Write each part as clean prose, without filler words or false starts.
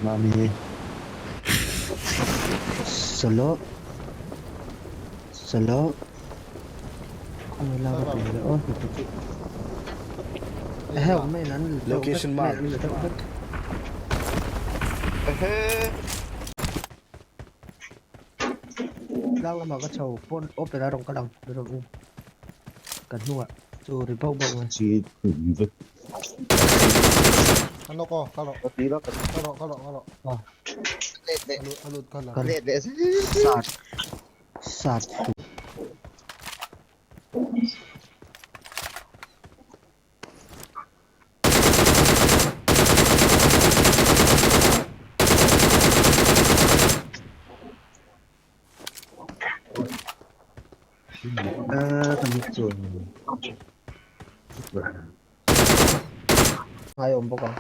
Mami hi. Solo. Solo. Khawngaih lak a tum leh aw hnutu chu. Ehe main an la deuh vek main an la deuh vek. Ehe. Tlang lamah ka chho pawn open a rawn kal ang min rawn um kan hnungah chu ri bauh bauh mai. Chi vek. Ka nawk aw ka rawh ka rawh ka rawh ka rawh. A lut kha la. Sat sat. Ngai awm bawk ang.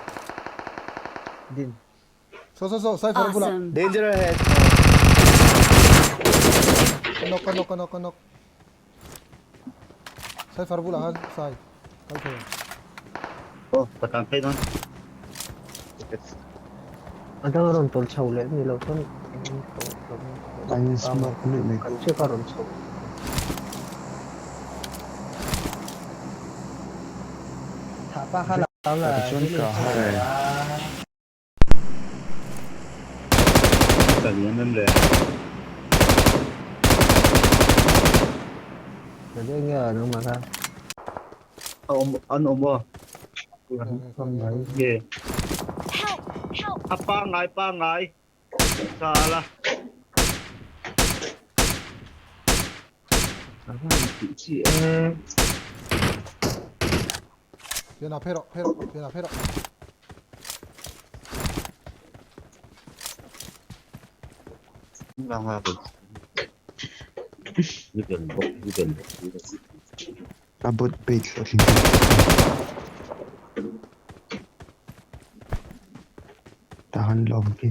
Din. So so so cipher bula. Danger ahead. Ka knock ka knock ka knock ka knock. Cipher bulah khan sai kal thei ang. Oh, ka tan phei dawn. A dang a rawn tawl chho leh ni lo chuan An smoke nuih mai. Kan chiah kha a rawn chho. Thah pa kha lo la Chuan ka har e. Ka lian em le. Ka deuh nge a nangmah kha. A awm an awm aw. Nge. A pangai pangai. Sala. Tih chi e. Pian ah phei rawh phei rawh pian ah phei rawh. A bot page a tling. Tahan lawm khi.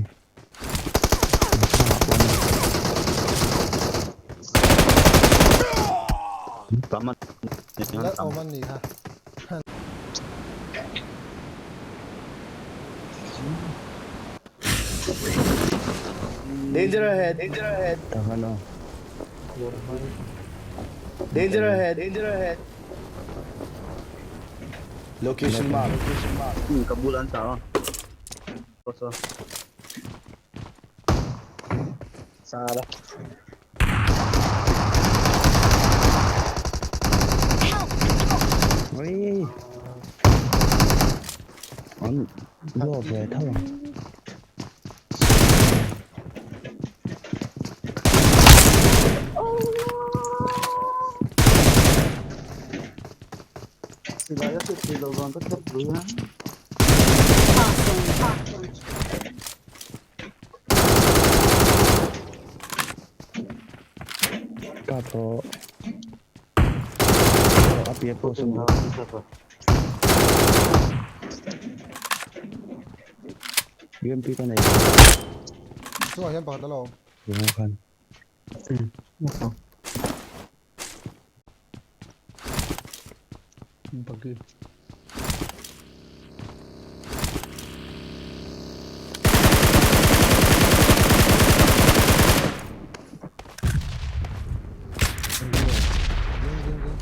Let awm an ni kha. Danger ahead. Danger ahead. Danger ahead. Danger ahead. Location mark. Location mark. Ka bul an ta. Sala. Ui. An lo ve tho ang. Silai a hriat theih loh vang ka thlep lui a. Kap rawh. A piah pawh sawn. UMP ka nei. Chungah hian pakhat a lo awm. Tunah khan. Buggy. Ding ding ding.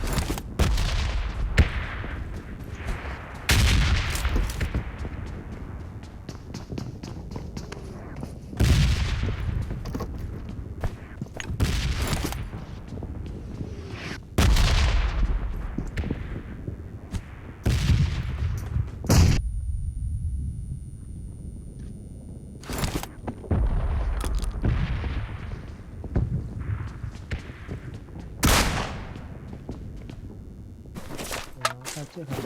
Ka chiah kha.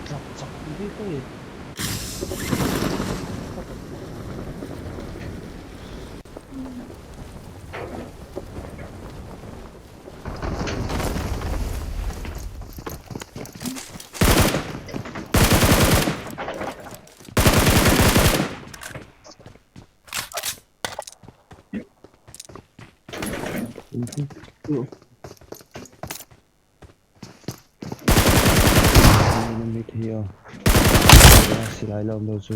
Chak chak bik a ni. Silai lo lo chu.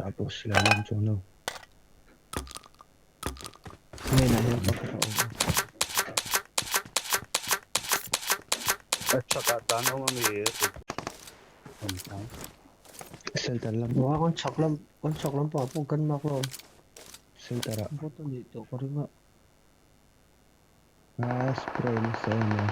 Tah pawh silai lam chuang lo. Main ah hian pakhat a awm a. A chhakah tan awm a mi? Center lam. Aw kan chhak lam kan chhak lam pangah pawh kan mark lo awm. Center ah. Bot a nih tawh ka ring a. A spray nasa em a.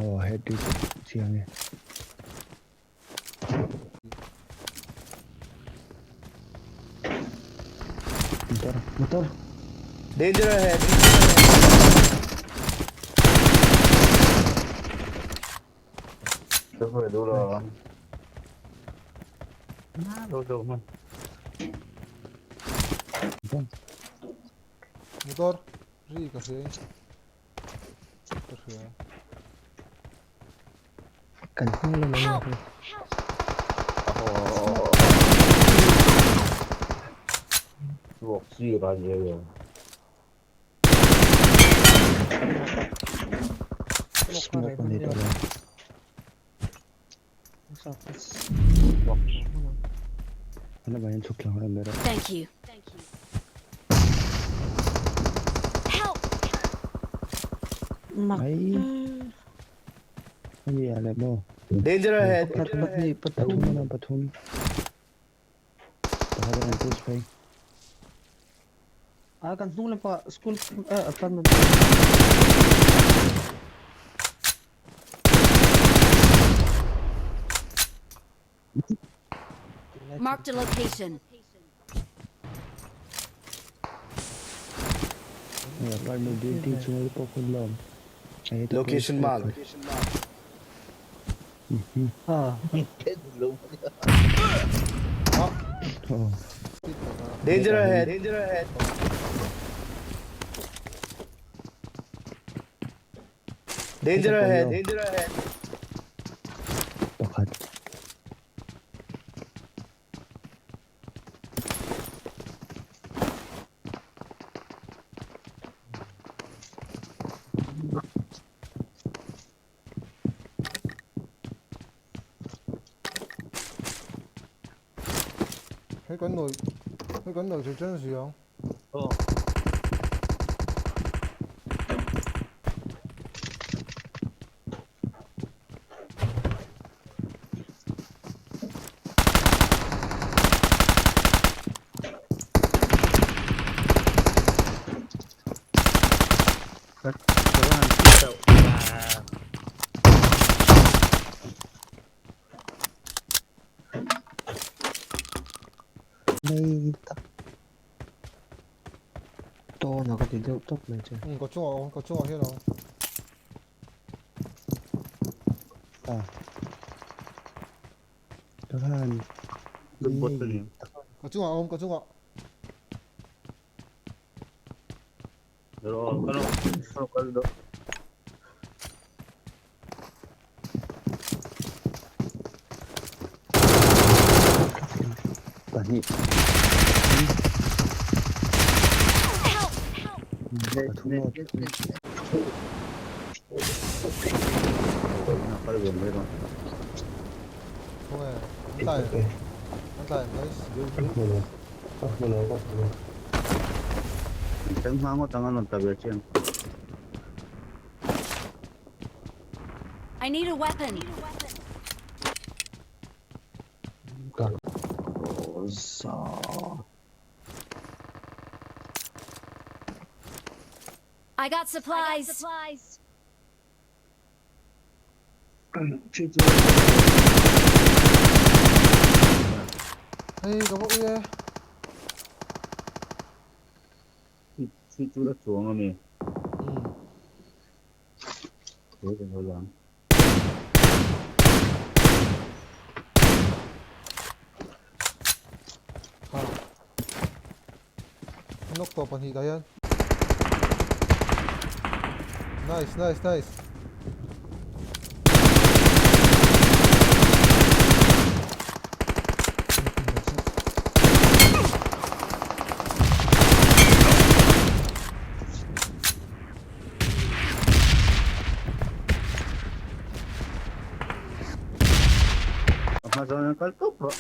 Aw head hi chu chiang e. Motor. Motor. Danger ahead. Motor ri ka hria in ka hria. Kan hnung lam an ni. Smoke a nei tawh lo. An lamah hian chhuk thlang em erawh. Thank you. Help! Ai. Ani a leh maw. Danger ahead. Pakhat pahnih Pathum pathum. an awm pathum. Pakhat a rawn push phei. Ah kan hnung lamah school ah apartment. Marked a location. Hei apartment building chunga te pawh khawn la awm. Location mark. Ah. Danger ahead. Danger ahead. Danger ahead. Danger ahead. Pakhat. 佢緊內，佢緊內就張樹啊！哦。 Nei tak tawn a ka ti deuh tawp mai che. 嗯，個中學個中學喺度。啊。Ka han. 個中學我個中學。 Pahnih. Help! Help! Pathum aw pathum. 好嘅，咁但係咁但係唔使 I need a weapon. I got supplies. Hey, ka va ui e. Ừ. Ha. Knock tawh pahnih tah hian. Nice, nice, nice. Amazon kal top ro.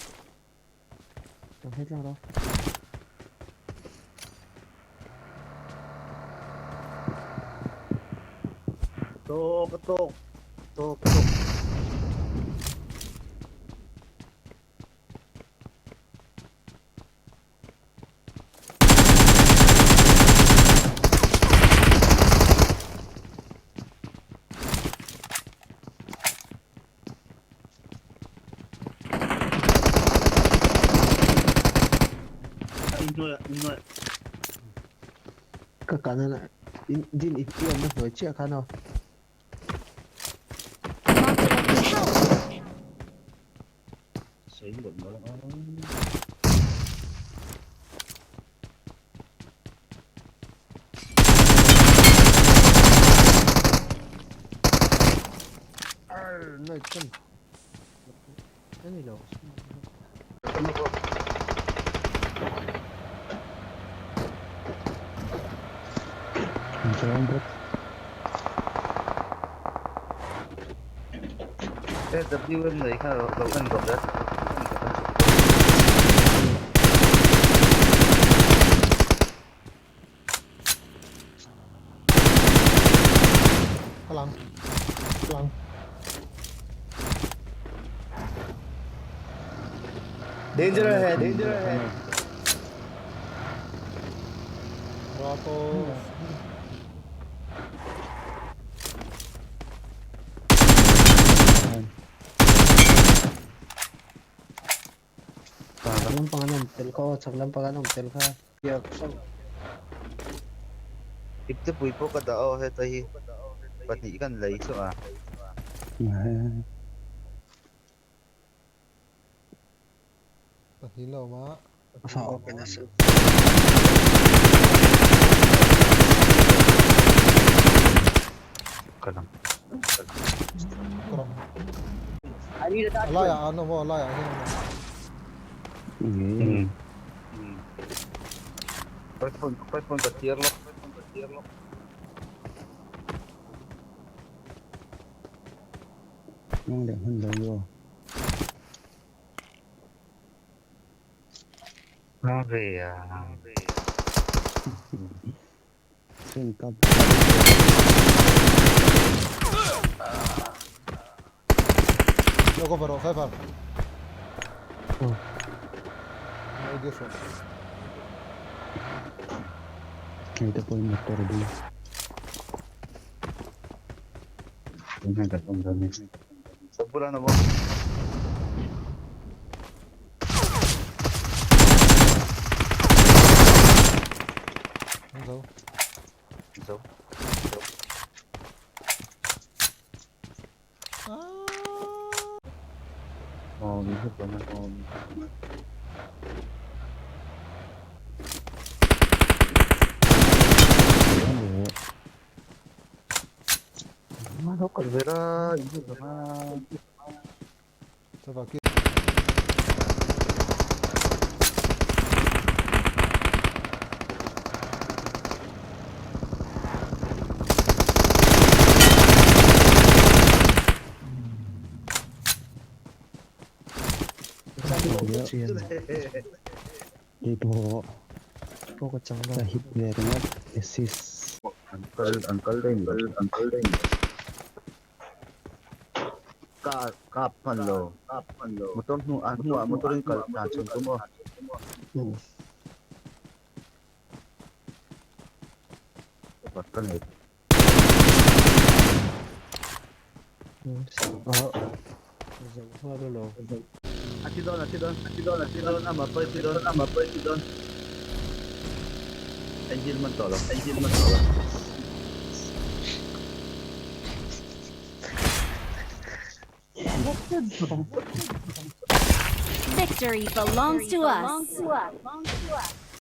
Hết rồi đâu. Tok tok. Tok tok. Ka kanan din itiam na hnuai chiah khan aw. Marked a location. Help! Sei bon mo. Ar nai chan. Ani lo. Ang bro. AWM này kha lo kan ro da. Kalang. Kalang. Danger ahead. Danger ahead. Bravo. Chak lampang an awm tel kha aw chak lampang an awm tel kha. Ipte pui pawh ka dah aw heta hi pahnih kan lei chu a. Pahnih lo ma. Fa open asa. Kalang. Kalang. Alaya ano mo alaya hin ano. Phone ka tier lock. Nong leh hun lo yo. Ha ve à. Sen kap. Lo cover ro Cypher. Audio shot. Ito po yung motor din. Sabula na mo. Zo. Zo. Oh, dito pa na. Oh. Vera, itu na. Cypher ki. Ito Pawh ka chang ka hit ve ringawt assist. Uncle, uncle din, uncle din. Ka kap man lo. Motor nu an nu motor in kal na chung tu mo. Pat ka nei. Oh. Zo ho lo. Ati don, ati don, ati don, ati don, ama pa ati don, ama pa ati don. Engine man to lo, engine man to lo. Victory belongs to us.